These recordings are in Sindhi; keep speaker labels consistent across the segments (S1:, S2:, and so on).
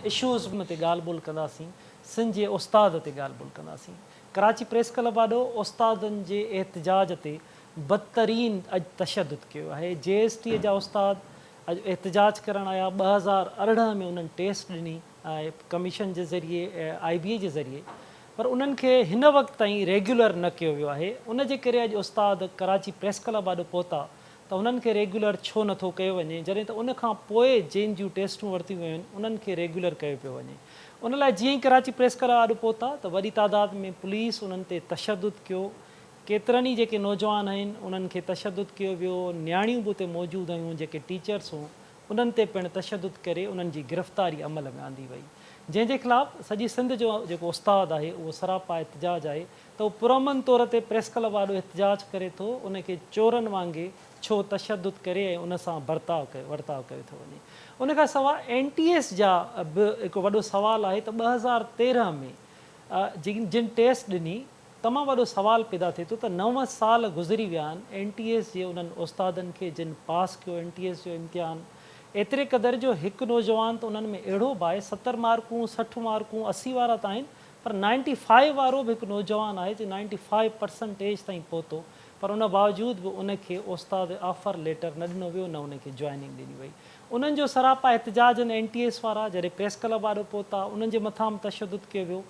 S1: اشوز تي ڳالهه ٻولهه ڪنداسين، سنڌ جي استاد تي ڳالهه ٻولهه ڪنداسين. ڪراچي پريس ڪلب آڏو استادن جي احتجاج تي بدترين اڄ تشدد ڪيو آهي. جي ايس ٽي جا استاد اڄ احتجاج ڪرڻ آيا، 2018 ۾ انهن ٽيسٽ ڏني ڪميشن جي ذريعي آء بي اي جي ذريعي پر انهن کي هن وقت تائين ريگيولر نه ڪيو ويو آهي ان جي ڪري اڄ استاد ڪراچي پريس ڪلب آڏو پهتا ته انهن کي ريگيولر ڇو نه ٿو ڪيو وڃي جڏهن ته ان کان پوء جن جون ٽيسٽون ورتيون ويون آهن انهن کي ريگيولر ڪيو پيو وڃي ان لاء جيئن ئي ڪراچي پريس ڪلب آڏو پهتا ته وڏي تعداد ۾ پوليس انهن تي تشدد ڪيو ڪيترن ئي جيڪي نوجوان آهن انهن کي تشدد ڪيو ويو نياڻيون به اتي موجود هيون جيڪي ٽيچرس هون انهن تي پڻ تشدد ڪري انهن جي گرفتاري عمل ۾ آندي وئي جنهن جي خلاف سڄي سنڌ جو جيڪو استاد آهي اهو سراپا احتجاج آهي ته هو پرامن طور تي پريس ڪلب آڏو احتجاج ڪري ٿو ان کي چورن وانگي ڇو تشدد ڪري ۽ ان سان برتاء ڪيو ورتاء ڪيو ٿو وڃي ان کان سواء اين ٽي ايس جا به هڪ وڏو سوال آهي ته 2013 ۾ جن جن ٽيسٽ ڏني تمام وڏو سوال پيدا ٿئي ٿو ته نو سال گذري ويا آهن اين ٽي ايس جي انهن استادن کي جن پاس ڪيو اين ٽي ايس جو امتحان ايتري قدر جو هڪ نوجوان ته انهن ۾ اهڙو به آهي 70 مارڪون 60 مارڪون 80 وارا ته آهن پر نائنٽي فائيو وارو به هڪ نوجوان آهي جو نائنٽي فائيو پرسنٽيج تائين پهتو پر ان باوجود به ان کي استاد آفر ليٽر نه ڏنو ويو نه ان کي جوائننگ ڏني وئي انهن جو سراپا احتجاج آهن اين ٽي ايس وارا جڏهن پريس ڪلب آڏو پهتا انهن جي مٿان به تشدد ڪيو ويو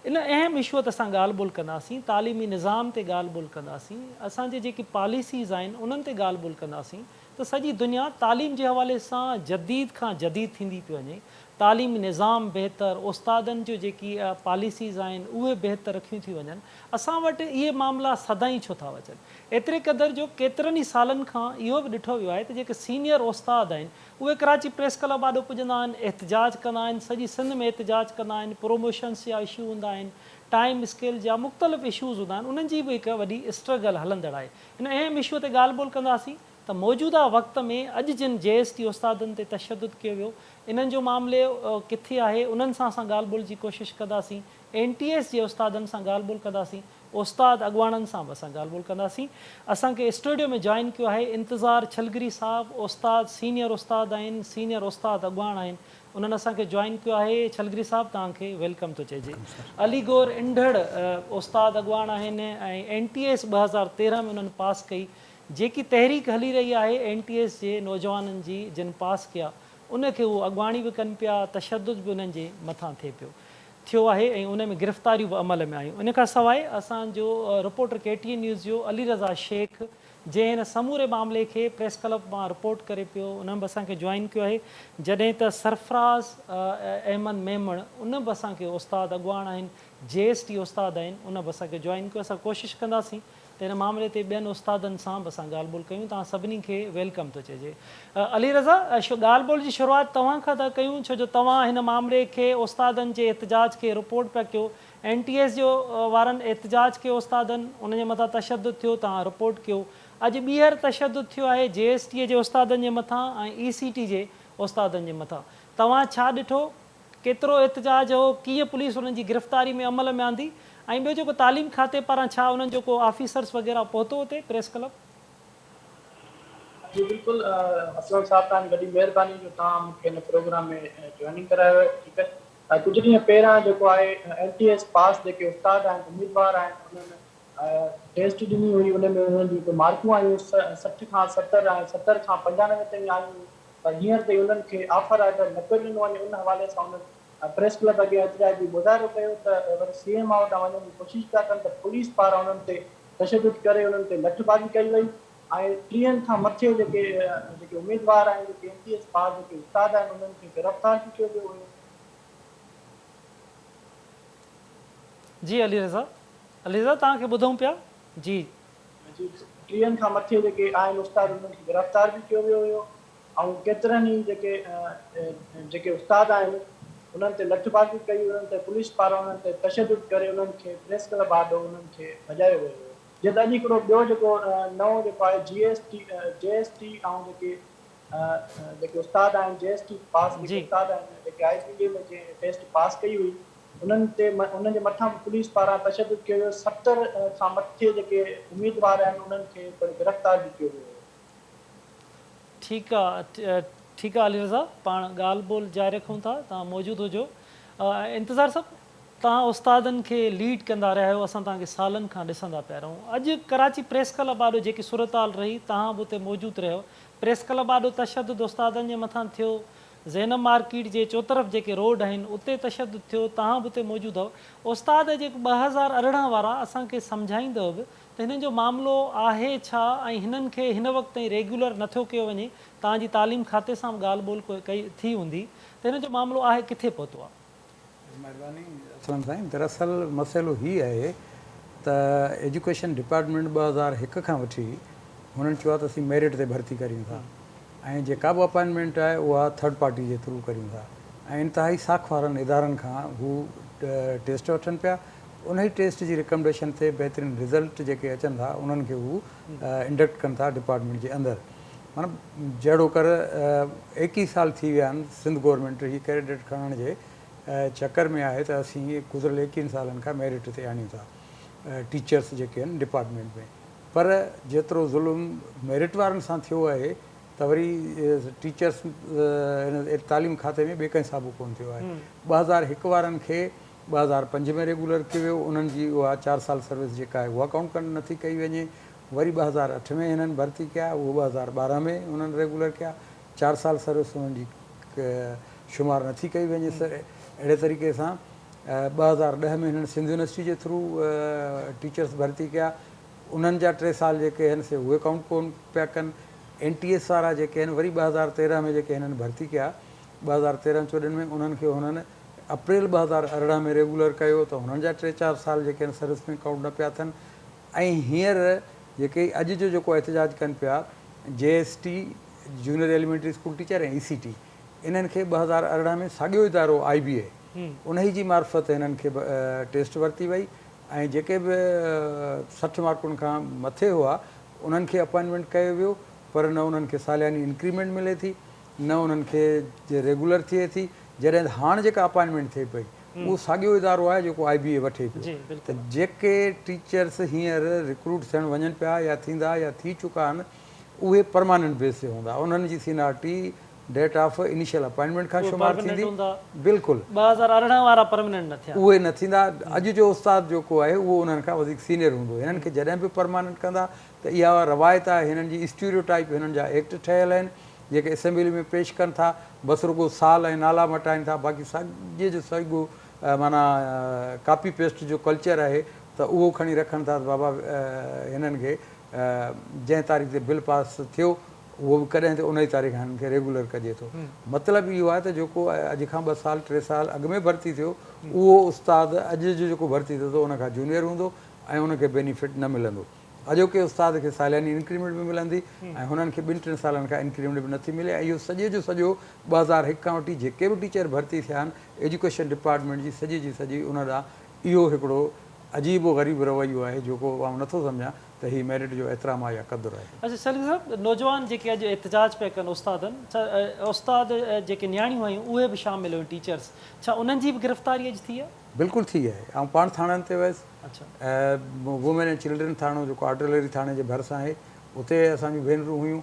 S1: ان اهم اشوء تي اسان ڳالهه ٻولهه ڪنداسين، تعليمي نظام تي ڳالهه ٻولهه ڪنداسين، اسان جي جيڪي پاليسيز آهن انهن تي ڳالهه ٻولهه ڪنداسين ته سڄي دنيا تعليم جي حوالي سان جديد کان جديد ٿيندي پئي وڃي، تعليمي نظام بهتر، استادن جو جيڪي پاليسيز آهن اهي بهتر رکيون ٿيون وڃن، اسان وٽ اهي معاملا سدائين ڇو ٿا اچن؟ ايتري قدر جو ڪيترن ئي سالن کان اهو به ڏٺو ويو آهي ته جيڪي سينيئر استاد آهن اهي ڪراچي پريس ڪلب آڏو پڄندا آهن، احتجاج ڪندا آهن، سڄي سنڌ ۾ احتجاج ڪندا آهن، پروموشنس جا اشو هوندا آهن، ٽائيم اسڪيل جا مختلف اشوز هوندا آهن، انهن جي به هڪ وڏي اسٽرگل هلندڙ آهي. ان اهم اشو تي ڳالهه ٻولهه ڪنداسين ته موجوده وقت ۾ اڄ جن جي ايس ٽي استادن تي تشدد ڪيو ويو، انهن جو معاملي ڪٿي آهي، انهن سان اسان ڳالهه ٻولهه جي ڪوشش ڪنداسين، اين ٽي ايس جي استادن سان ڳالهه ٻولهه ڪنداسين. استاد اڳواڻن سان به اسان ڳالهه ٻولهه ڪنداسين. اسان کي اسٽوڊيو ۾ جوائن ڪيو آهي انتظار ڇلگري صاحب استاد سينيئر استاد آهن سينيئر استاد اڳواڻ آهن انهن اسان کي جوائن ڪيو آهي ڇلگري صاحب توهان کي welcome ٿو چئجي. علي گور انڍڙ استاد اڳواڻ آهن ۽ اين ٽي ايس 2013 ۾ انهن پاس ڪئي جيڪي تحريڪ هلي رهي آهي اين ٽي ايس جي نوجوانن جي جن پاس ڪيا ان کي هو اڳواڻي به ڪن پيا تشدد به انهن جي مٿان ٿئي پيو. ٿيو آهي ۽ ان ۾ گرفتاريون به عمل ۾ آيون. ان کان سواء اسان جو reporter K T N news جو علي رضا شيخ جنهن هن سموري معاملي کي پريس ڪلب مان رپورٽ ڪري پيو انهن به اسان کي جوائن ڪيو آهي جڏهن ته سرفراز احمد ميمڻ ان به اسان کي استاد اڳواڻ آهن جي ايس ٽي استاد آهن ان به اسان کي جوائن ڪيو اسان ڪوشش ڪنداسين ته هن معاملي تي ٻين استادن سان به اسان ڳالهه ٻولهه ڪيون توهان سڀني کي welcome ٿو چئجي. علي رضا ڳالهه ٻولهه جي شروعات توهان کان ٿا ڪيون ڇو جو توهان هن معاملي کي استادن جي احتجاج کي رپورٽ پيا ڪيو اين ٽي ايس جو وارن احتجاج ڪيو استادن ان جي مٿان تشدد ٿيو توهان رپورٽ ڪيو اڄ ٻيهر تشدد ٿيو آهي جي ايس ٽي جي استادن جي مٿان ۽ اي سي ٽي جي استادن جي مٿان توهان ڇا ڏٺو ڪيترو احتجاج هو، ڪيئن پوليس انهن جي گرفتاري ۾ عمل ۾ آندي ۽ ٻيو جيڪو تعليم کاتي پاران ڇا انهن جو ڪو آفيسرس وغيره پهتو اتي پريس ڪلب؟
S2: جي بلڪل اسلم صاحب توهان جي وڏي مهرباني جو توهان مون کي هن پروگرام ۾ جوائننگ ڪرايو آهي ٺيڪ آهي ڪجهه ڏينهن پهريان جيڪو آهي اين ٽي ايس پاس جيڪي استاد آهن اميدوار آهن انهن ٽيسٽ ڏني هئي ان ۾ انهن جون جيڪي مارڪون آيون 60 کان 70 ۽ 70 کان 95 تائين آيون پر هينئر تائين انهن کي آفر آرڊر نه پيو ڏنو وڃي ان حوالي سان انهن پريس ڪلب اڳيان احتجاجي مظاهرو ڪيو ته وري سي ايم آء ڏانهن وڃڻ جي ڪوشش پيا ڪن ته پوليس پاران انهن تي تشدد ڪري انهن تي لٺبازي ڪئي وئي ۽ ٽيهن کان مٿي جيڪي جيڪي اميدوار آهن جيڪي اين ٽي ايس پاس جيڪي استاد آهن انهن کي گرفتار به ڪيو ويو هيو.
S1: جي علي رضا علي رضا توهان کي ٻڌون پيا جي.
S2: جي ٽيهن کان مٿي جيڪي آهن استاد انهن کي گرفتار به ڪيو ويو هيو ۽ ڪيترن ئي جيڪي جيڪي استاد آهن انهن تي لٺبازي ڪئي انهن تي پوليس پاران انهن تي تشدد ڪري انهن کي پريس ڪلب آڏو انهن کي ڀڄايو ويو هيو جيئن ته اڄ هڪڙو ٻيو جيڪو نئون جيڪو آهي جي ايس ٽي جي ايس ٽي ۽ جيڪي جيڪي استاد آهن جي ايس ٽي پاس جيڪي استاد آهن جيڪي آء بي اي ۾ جنهن ٽيسٽ پاس ڪئي هئي انهن تي انهن جي مٿان به پوليس پاران تشدد ڪيو ويو 70 کان مٿي جيڪي اميدوار آهن انهن کي پڻ گرفتار به ڪيو ويو هيو.
S1: ٺيڪ آ ٺيڪ آ علي رضا پاڻ ڳالهه ٻولهه جاري رکون ٿا توهان موجود هجو انتظار صاحب توهان استادن کي ليڊ ڪندا رهيا آهيو اسان توهان کي سالن کان ڏسندا پيا رهون اڄ ڪراچي پريس ڪلب آڏو جيڪي صورتحال رهي توهان به اتي موجود رهيو پريس ڪلب آڏو تشدد استادن جي مٿان ٿيو زينب مارڪيٽ جي چوطرف جيڪي روڊ آهن اتي تشدد ٿيو توهان به اتي موجود هئو استاد جيڪو 2018 وارا اسان کي سمجهائيندؤ به ته هنن جو معاملو آهي ڇا ۽ هنن کي هن وقت تائين ريگيولر نٿو ڪيو وڃي توهان جي تعليم کاتي سان به ڳالهه ٻولهه ڪئي ٿي هوندي ته هن جو معاملو آهي ڪٿي پهتو آهي؟
S3: مهرباني اسلم سائين دراصل مسئلو هي آهي ته ايجوڪيشن ڊپارٽمينٽ 2001 کان وٺي هنن چيو آهي ته اسين ميرٽ تي ڀرتي ڪريون ٿا ۽ جيڪا به اپائنٽمينٽ آهي اها ٿرڊ پارٽي جي ٿرو ڪريون ٿا ۽ انتهائي ساک وارن ادارن کان هو ٽيسٽ وٺن پيا انهي ٽيسٽ جي ريڪمڊيشن تي بهترين رزلٽ جيڪي اچن ٿا انهن کي هو انڊڪٽ ڪن ٿا ڊپارٽمينٽ جي اندر معنيٰ جهڙوڪر 21 سال ٿي ويا آهن سنڌ گورنمينٽ هي ڪريڊٽ کڻڻ جي چڪر ۾ آهي ته اسين گذريل 21 سالن کان ميرٽ تي آڻيون ٿا ٽيچرس جيڪي آهن ڊپارٽمينٽ ۾ پر جيترو ظلم ميرٽ وارن سان ٿيو آهي ته وري ٽيچرس هن تعليم کاتي ۾ ٻئي ڪنهن سان به ڪونه ٿيو آهي. 2001 وارن کي 2005 ۾ ريگولر ڪيو ويو انهن جي اها چار سال سروس جيڪا آهي اها ڪائونٽ نٿي ڪئي وڃي وري 2008 ۾ هنن ڀرتي ڪيا اهو 2012 ۾ انهن ريگولر ڪيا چار سال سروس انهن جي شمار نٿي ڪئي وڃي اهڙي طريقي سان 2010 ۾ هنن سنڌ يونيورسٽي جي ٿرو ٽيچرس ڀرتي ڪيا انهن جا ٽي سال جيڪي آهن سي اهي ڪائونٽ ڪون پيا ڪن. اين ٽي ايس وارا جيڪي آهن وري 2013 ۾ جيڪي هنن ڀرتي ڪيا 2013 14 ۾ انهن کي هنن اپريل 2018 ۾ ريگولر ڪيو ته هنن جا ٽي چار سال جيڪي آهن سروس ۾ ڪائونٽ نه پيا ٿين ۽ هينئر جيڪي اڄ جو جيڪو احتجاج ڪن پيا جي S T junior elementary school teacher ۽ E C T انهن کي 2018 ۾ ساڳيو ادارو آئي بي اي انهي جي معرفت هنن کي ٽيسٽ ورتي وئي ۽ جيڪي به 60 مارڪن کان مٿي هئا انهن کي اپائنٽمينٽ ڪيو ويو پر نه انهن کي سالياني انڪريمينٽ ملي ٿي نه انهن کي ريگولر ٿئي ٿي جڏهن ته هاڻ جيڪا اپائنٽمينٽ ٿئي پئي اهو ساڳيو ادارو آهي جيڪو آئي بي اي وٺي پيو ته جيڪي ٽيچرس هينئر ريڪروٽ ٿيڻ وڃن پيا يا ٿيندا يا ٿي چڪا آهن اهي پرماننٽ بيس تي هوندا انهن جي seniority date of initial appointment کان
S1: اهي
S3: شمار
S1: پرمننٽ
S3: ٿيندي
S1: هوندا.
S3: بلڪل.
S1: 2018 وارا پرمننٽ نه ٿيا.
S3: اهي نه ٿيندا. اڄ جو استاد جيڪو آهي اهو انهن کان وڌيڪ سينيئر هوندو. هنن کي جڏهن به پرماننٽ ڪندا ته اها روايت آهي هنن جي اسٽيريو ٽائيپ هنن جا ايڪٽ ٺهيل آهن جيڪي اسيمبلي ۾ پيش ڪن ٿا بس رڳو سال ۽ نالا مٽائين ٿا باقي ساڳي جو ساڳيو معنيٰ ڪاپي پيسٽ جو ڪلچر آهي ته اهو کڻي رکن ٿا ته بابا هنن کي جنهن تاريخ تي بل پاس ٿيو اهو به ڪڏهن ته انهي تاريخ کان هنن کي ريگولر ڪجي ٿو. مطلب اهو آهي ته جيڪو اڄ کان ٻه سال ٽي سال اڳ ۾ ڀرتي ٿيو اهو استاد اڄ جو جيڪو ڀرتي ٿيو ٿو ان کان جونيئر هوندو ۽ ان کي بينيفٽ نه ملندو. اڄوڪي استاد کي سالياني انڪريمينٽ به ملندي ۽ هنن کي ٻن ٽن سالن کان انڪريمينٽ به نٿي ملي ۽ اهو سڄي جو سڄو 2001 کان وٺي جيڪي به ٽيچر ڀرتي ٿيا آهن ايجوڪيشن ڊپارٽمينٽ جي سڄي جي سڄي ان ڏانهن اهو هڪڙو عجيب و غريب رويو آهي جيڪو آئون نٿو سمجهان ته هي ميرٽ جو احترام آهي يا قدر آهي.
S1: اڇا سليم صاحب نوجوان جيڪي اڄ احتجاج پيا ڪن استادن ڇا استاد جيڪي نياڻيون هيون اهي به شامل هيون ٽيچرس ڇا انهن جي به گرفتاري اڄ ٿي آهي؟
S3: بلڪل ٿي آهي آئون پاڻ ٿاڻن تي ويس وومين اينڊ چلڊرين ٿاڻو جيڪو آرٽلري ٿاڻي جي ڀرسان آهي اتي اسان جون ڀينرون هيون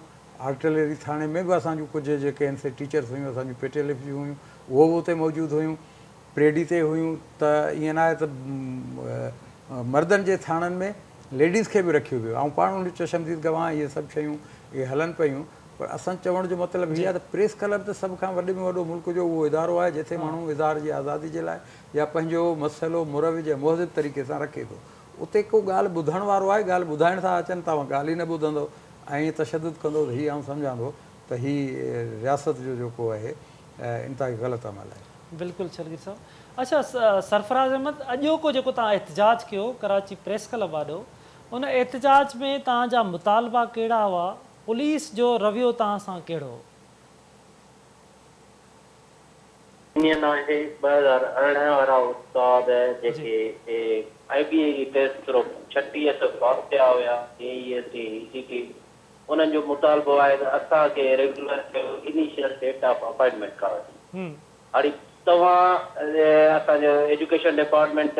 S3: آرٽلري ٿاڻي ۾ به اسان جون ڪجهه جيڪي آهن سي ٽيچرس هيون اسان جون پي ٽي ايل ايف جون هيون اهو به اتي موجود هيون پريڊي تي هيون ته ائين ناهي ته مردن جي ٿاڻن ۾ ليڊيز کي به رکيو ويو. آئون پاڻ ان جو چشمديد گواهه آهيان. اهي سڀ شيون اهي هلن پيون پر اسان چوڻ جو مطلب هي آهي ته پريس ڪلب ته سڀ کان وڏي ۾ وڏو ملڪ جو اهو ادارو آهي جتي ماڻهو اظهار جي آزادي جي لاء يا پنهنجو مسئلو مروج ۽ مهذب طريقي سان رکي ٿو. اتي ڪو ڳالهه ٻڌڻ وارو آهي ڳالهه ٻڌائڻ ٿا اچن توهان ڳالهه ئي نه ٻڌندؤ ۽ ائين تشدد ڪندؤ ته هي آئون سمجهان ٿو ته هي رياست جو جيڪو آهي انتهائي غلط عمل آهي.
S1: بلڪل ڇلگري صاحب. اڇا سرفراز احمد اڄوڪو جيڪو توهان احتجاج ڪيو ڪراچي پريس ڪلب آڏو ان احتجاج ۾ توهان جا مطالبا ڪهڙا هئا پوليس جو رويو توهان سان ڪهڙو هو؟
S4: ائين ناهي 2018 وارا استاد جيڪي آئي بي اي جي ٽيسٽ ٿرو 3600 پاس ٿيا هيا جي اي ايس ٽي اي سي ٽي انهن جو مطالبو آهي ته اسان کي ريگيولر ڪيو انيشل ڊيٽ آف اپائنٽمينٽ کان وٺي هاڻي توهان اسان جو ايجوڪيشن ڊپارٽمينٽ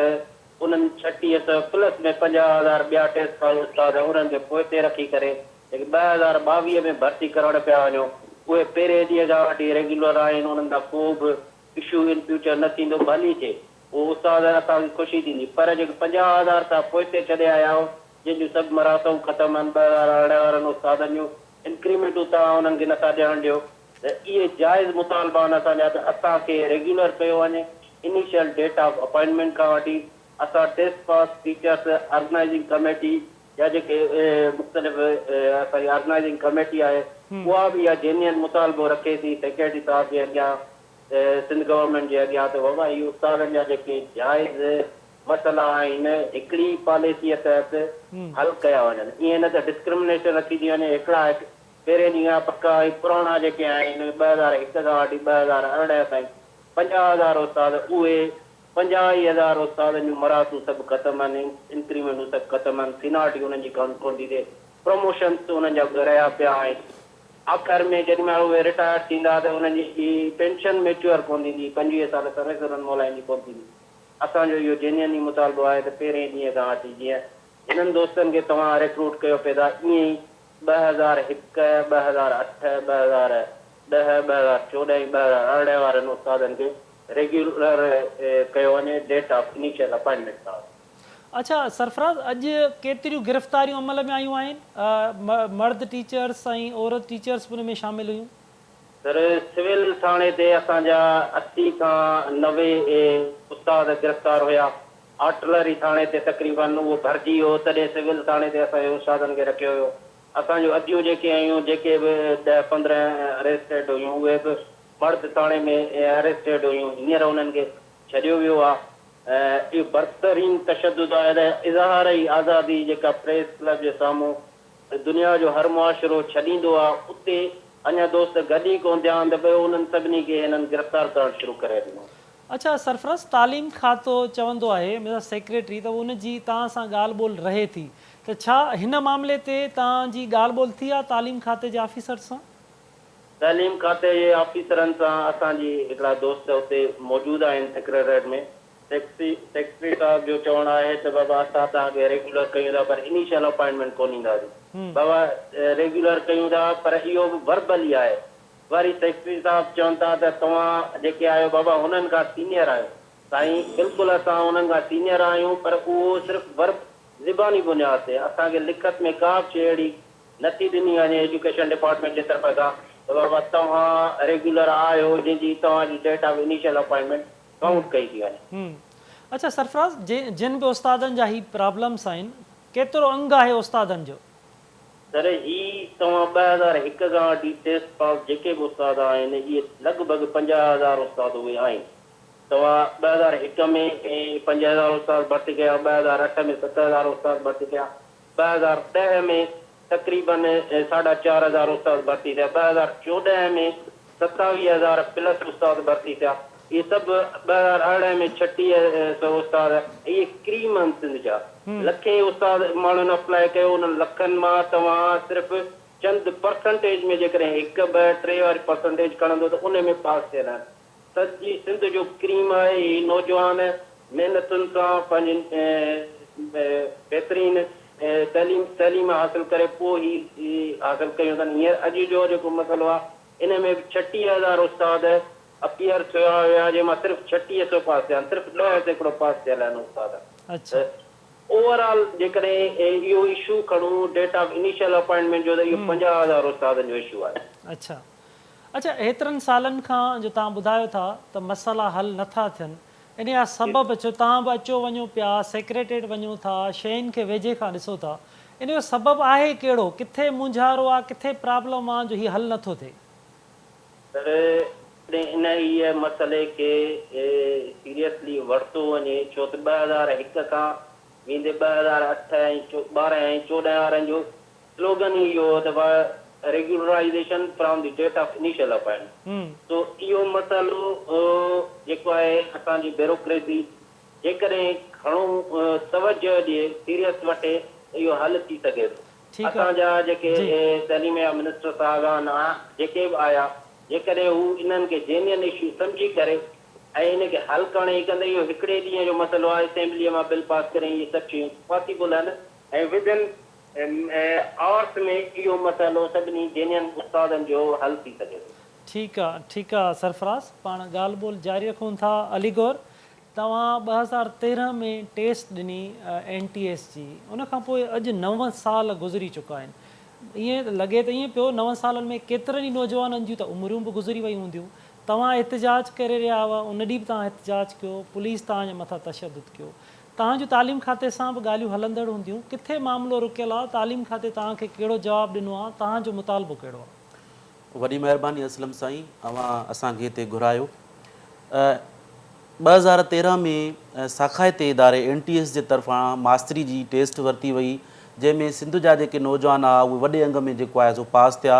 S4: انهن 3600 پلس ۾ 50,000 ٻيا ٽيسٽ پاس استاد انهن کي پوئتي رکي ڪري جيڪي 2022 ۾ ڀرتي ڪرڻ پيا وڃو اهي پهرين ڏينهن کان وٺي ريگيولر آهن، انهن سان ڪو به اشو ان فيوچر نه ٿيندو، ڀلي ٿئي اهو استاد اسان کي خوشي ٿيندي، پر جيڪي 50,000 توهان پوئتي ڇڏي آيا آهيو، جن جون سڀ مراعتون ختم آهن، 2018 وارن استادن جون انڪريمينٽون توهان انهن کي نٿا ڏيڻ ڏيو ته اهي جائز مطالبا آهن اسان جا ته اسان کي ريگيولر ڪيو وڃي، انيشل ڊيٽ آف اپائنٽمينٽ کان وٺي اسان test pass teachers organising committee يا جيڪي مختلف اسان جي آرگنائيزنگ ڪميٽي آهي اها به اها جينيئن مطالبو رکي ٿي سيڪريٽري صاحب جي اڳيان سنڌ گورنمينٽ جي اڳيان ته بابا هي استادن جا جيڪي جائز مسئلا آهن هڪڙي پاليسيء تحت حل ڪيا وڃن ائين نه ته ڊسڪرمنيشن رکي ٿي وڃي هڪڙا پهرين ڏينهن کان پڪا ۽ پراڻا جيڪي آهن 2001 کان وٺي 2018 تائين 50,000 استاد اهي 50 ئي هزار استادن جون مراعتون سڀ ختم آهن، انڪريمينٽون سڀ ختم آهن، سينارٽي انهن جي ڪونه ٿي ٿئي، پروموشنس انهن جا رهيا پيا آهن، آخر ۾ جيڏي مهل اهي رٽائرڊ ٿيندا ته انهن جي پينشن ميچوئر ڪونه ٿيندي، 25 سال سروس انهن مولائين جي ڪونه ٿيندي. اسان جو اهو جينيئن ئي مطالبو آهي ته پهرين ڏينهن کان وٺي جيئن هنن دوستن کي توهان ريڪروٽ ڪيو پئي ٿا ائين ئي 2001، 2008، 2010، 2014 ۽ 2018 وارن استادن کي ريگيولر ڪيو وڃي ڊيٽ آف انيشل اپائنٽمينٽ کان.
S1: اڇا سرفراز اڄ ڪيتريون گرفتاريون عمل ۾ آيون آهن مرد ٽيچرس ۽ عورت ٽيچرس به ان ۾ شامل هيون.
S4: سر سول ٿاڻي تي اسان جا 80 کان 90 استاد گرفتار هيا آرٽلري ٿاڻي تي تقريبن اهو ڀرجي ويو تڏهن سول ٿاڻي تي اسان جي استادن کي رکيو ويو اسان جون اديون جيڪي هيون جيڪي به 10 15 اريسٽيڊ هيون اهي به مرد ٿاڻي ۾ اريسٽيڊ هيون هينئر انهن کي ڇڏيو ويو آ اهو برترين تشدد آهي ته اظهار ئي آزادي جيڪا پريس ڪلب جي سامهون دنيا جو هر معاشرو ڇڏيندو آ اتي اڃا دوست گڏ ئي ڪونه ٿيا آهن ته پوء انهن سڀني کي هنن گرفتار ڪرڻ شروع ڪري ڏنو.
S1: اڇا سرفراز تعليم کاتو چوندو آهي مثلا سيڪريٽري ته ان جي توهان سان ڳالهه ٻولهه رهي ٿي ته ڇا هن معاملي تي توهان جي ڳالهه ٻولهه ٿي آ تعليم کاتي جي آفيسر سان؟
S4: تعليم کاتي جي آفيسرن سان اسان جي هڪڙا دوست اتي موجود آهن سيڪريٽريٽ ۾ سيڪريٽري صاحب جو چوڻ آهي ته بابا اسان توهان کي ريگيولر ڪيون ٿا پر انيشل اپائنٽمينٽ ڪونه ڏينداسين بابا ريگيولر ڪيون ٿا پر اهو به وربلي آهي وري سيڪريٽري صاحب چون ٿا ته توهان جيڪي آهيو بابا هنن کان سينيئر آهيو سائين بلڪل اسان انهن کان سينيئر آهيون پر اهو صرف ورب زباني بنياد تي اسان کي لکت ۾ ڪا به شيء اهڙي نٿي ڏني وڃي ايجوڪيشن ڊپارٽمينٽ جي طرف کان ته بابا توهان ريگيولر آهيو جنهن جي توهان جي date of initial appointment count ڪئي ٿي وڃي.
S1: اڇا سرفراز جن به استادن جا هي پرابلمس آهن ڪيترو انگ آهي استادن جو؟
S4: سر هي توهان 2001 کان وٺي ٽيسٽ پاس جيڪي به استاد آهن اهي لڳ ڀڳ 50,000 استاد اهي آهن توهان 2001 ۾ 5,000 استاد ڀرتي ڪيا 2008 ۾ 7,000 استاد ڀرتي ڪيا 2010 ۾ تقريبن ساڍا چار هزار استاد ڀرتي ٿيا، 2014 ۾ 27,000 پلس استاد ڀرتي ٿيا، اهي سڀ 2018 ۾ 3600 استاد، اهي ڪريم آهن سنڌ جا، لکين استاد ماڻهن اپلائي ڪيو، انهن لکن مان توهان صرف چند پرسنٽيج ۾ جيڪڏهن هڪ، ٻه، ٽي واري پرسنٽيج کڻندو ته ان ۾ پاس ٿيل آهن. سڄي سنڌ جو ڪريم آهي هي نوجوان محنتن سان پنهنجي بهترين تعليم تعليم حاصل ڪري پوء هي حاصل ڪيون اٿن هينئر اڄ جو جيڪو مسئلو آهي ان ۾ به 36,000 استاد اپيئر ٿيا هيا جنهن مان صرف 3600 پاس ٿيا آهن صرف 10% پاس ٿيل آهن استاد ته اوور آل جيڪڏهن اهو اشو کڻون ڊيٽ آف انيشل اپائنٽمينٽ جو ته اهو 50,000 استادن جو اشو آهي.
S1: اڇا اڇا هيترن سالن کان جو توهان ٻڌايو ٿا ته مسئلا حل نه ٿا ٿين ان جا سبب ڇو توهان به اچو وڃو پيا سيڪريٽريٽ وڃو ٿا شين کي ويجهي کان ڏسو ٿا ان جو سبب آهي ڪهڙو ڪٿي مونجهارو آ ڪٿي پرابلم آ جو هي حل نه ٿو ٿئي.
S4: سر جڏهن انهيء مسئلي کي سيريسلي ورتو وڃي ڇو ته 2001 کان ويندي 2008 ۽ 12 ۽ 14 وارن جو سلوگن ئي اهو هو ته regularisation from the date of initial appointment سو اهو مسئلو جيڪو آهي اسان جي بيروڪريسي جيڪڏهن گهڻو توجهه ڏئي سيريس وٺي ته اهو حل ٿي سگهي ٿو اسان جا جيڪي تعليم جا منسٽر صاحبان جيڪي به آيا جيڪڏهن هو انهن کي جينين اشو سمجهي ڪري ۽ ان کي حل ڪرڻ جي ڪندي اهو هڪڙي ڏينهن جو مسئلو آهي اسيمبليء مان بل پاس ڪري اهي سڀ شيون پاسيبل آهن ۽ ودن آورس ۾ اهو مسئلو سڀني جينين استادن جو حل ٿي سگهي ٿو.
S1: ٺيڪ آ ٺيڪ آ سرفراز پاڻ ڳالهه ٻولهه جاري رکون ٿا علي گوهر توهان 2013 ۾ ٽيسٽ ڏني اين ٽي ايس جي ان کان پوء اڄ نو سال گذري چڪا آهن ائين لڳي ته ائين پيو نون سالن ۾ ڪيترن ئي نوجوانن جون ته عمريون به گذري ويون هونديون توهان احتجاج ڪري رهيا هئا ان ڏينهن به توهان احتجاج ڪيو پوليس توهان جي مٿان تشدد ڪيو توهان جون تعليم کاتي سان به ڳالهيون هلندڙ هونديون، ڪٿي معاملو رڪيل آ، تعليم کاتي توهان کي ڪهڙو جواب ڏنو آ، توهان جو مطالبو ڪهڙو آ؟
S5: وڏي مهرباني اسلم سائين اوهان اسان کي هتي گهرايو. 2013 ۾ ساکائتي اداري اين ٽي ايس جي طرفان ماستري جي ٽيسٽ ورتي وئي جنهن ۾ سنڌ جا جيڪي نوجوان ها اهي وڏي انگ ۾ جيڪو آهي سو پاس ٿيا.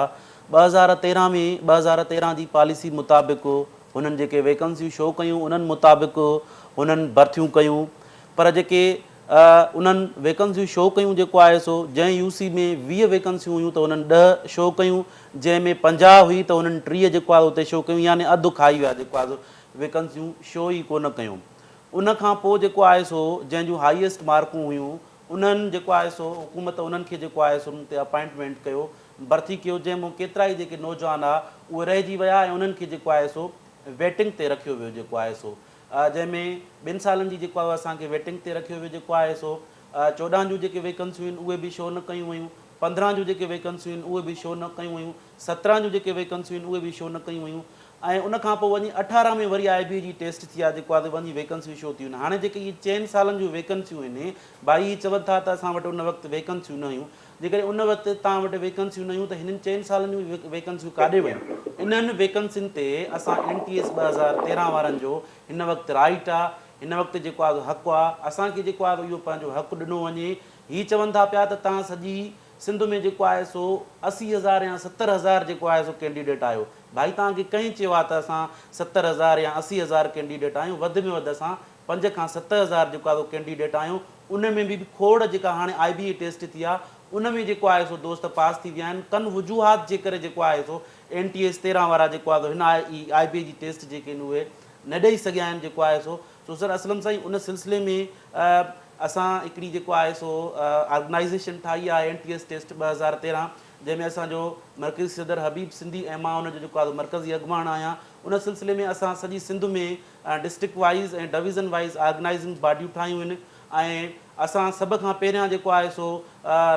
S5: 2013 ۾ 2013 جي پاليسي مطابق هنن جيڪي ويڪنسيون شو ڪيون انهن مطابق هنن ڀرتيون ڪيون پر جيڪي انهن ويڪنسيون شو ڪيون جيڪو آهي سو جنهن يو سي ۾ 20 ويڪنسيون هيون ته انهن 10 شو ڪيون جنهن ۾ 50 هئي ته انهن 30 جيڪو آهي اتي شو ڪيون يعني اڌ کائي ويا جيڪو آهي سو ويڪنسيون شو ئي ڪونه ڪيون ان کان پوء جيڪو آهي سو جنهن جون هائيسٽ مارڪون هيون انهن جيڪو آهي سو حڪومت انهن کي جيڪو آهي سو انهن تي اپائنٽمينٽ ڪيو ڀرتي ڪيو جنهن مون ڪيترائي جيڪي نوجوان ها اهي رهجي ويا ۽ انهن کي جيڪو آهي سو ويٽنگ تي رکيو ويو جيڪو آهي سو جنهن ۾ ٻن سالن جي جيڪو آهي اسان کي ويٽنگ تي رکيو ويو جيڪو آهي سو 14 جون جيڪي ويڪنسيون آهن اهي به شو نه ڪيون ويون 15 جون جيڪي ويڪنسيون آهن اهي به شو نه ڪيون ويون 17 جون جيڪي ويڪنسيون آهن اهي به شو نه ڪيون ويون ۽ ان کان پوء وڃي 18 ۾ وري آء بي جي ٽيسٽ ٿي آهي جيڪو آهي وڃي ويڪنسيون شو ٿيون آهن هاڻي جيڪي اهي چئن سالن جون ويڪنسيون آهن ڀائي هي چون ٿا ته اسان وٽ ان وقت ويڪنسيون نه هيون جيڪڏهن ان وقت توهان وٽ ويڪنسيون نه هيون ته هنن چئن سالن جون ويڪنسيون ڪاڏي ويون؟ انهن ويڪنسين تي اسان اين ٽي ايس 2013 وارن جو هن وقت رائيٽ آ، هن وقت جيڪو آ سو حق آ، اسان کي جيڪو آ سو اهو پنهنجو حق ڏنو وڃي. هي چون ٿا پيا ته توهان سڄي سنڌ ۾ جيڪو آهي سو 80 هزار يا 70 هزار جيڪو آهي سو ڪينڊيڊيٽ آهيو. ڀائي توهان کي ڪنهن چيو آ ته اسان 70 هزار يا 80 هزار ڪينڊيڊيٽ آهيون، وڌ ۾ وڌ اسان 5 کان 7 هزار جيڪو آهي سو ڪينڊيڊيٽ آهيون ان ۾ به کوڙ جيڪا هاڻي آء بي اي ٽيسٽ ٿي آهي ان ۾ جيڪو آهي سو دوست پاس ٿي ويا آهن ڪن وجوهات جي ڪري جيڪو آهي سو اين ٽي ايس 13 وارا جيڪو آهي سو هن آء بي اي جي ٽيسٽ جيڪي آهن اهي نه ڏئي سگهيا آهن جيڪو آهي سو سو سر اسلم سائين ان سلسلي ۾ اسان هڪڙي جيڪو آهي سو آرگنائيزيشن ٺاهي آهي اين ٽي ايس ٽيسٽ 2013 جنهن ۾ اسان جو مرڪزي صدر حبيب سنڌي ۽ مان ان جو جيڪو آهي سو مرڪزي اڳواڻ آهيان ان سلسلي ۾ اسان سڄي سنڌ ۾ district wise ۽ division wise organising باڊيون ٺاهيون آهن ۽ اسان سڀ کان پهريان جيڪو آهي سو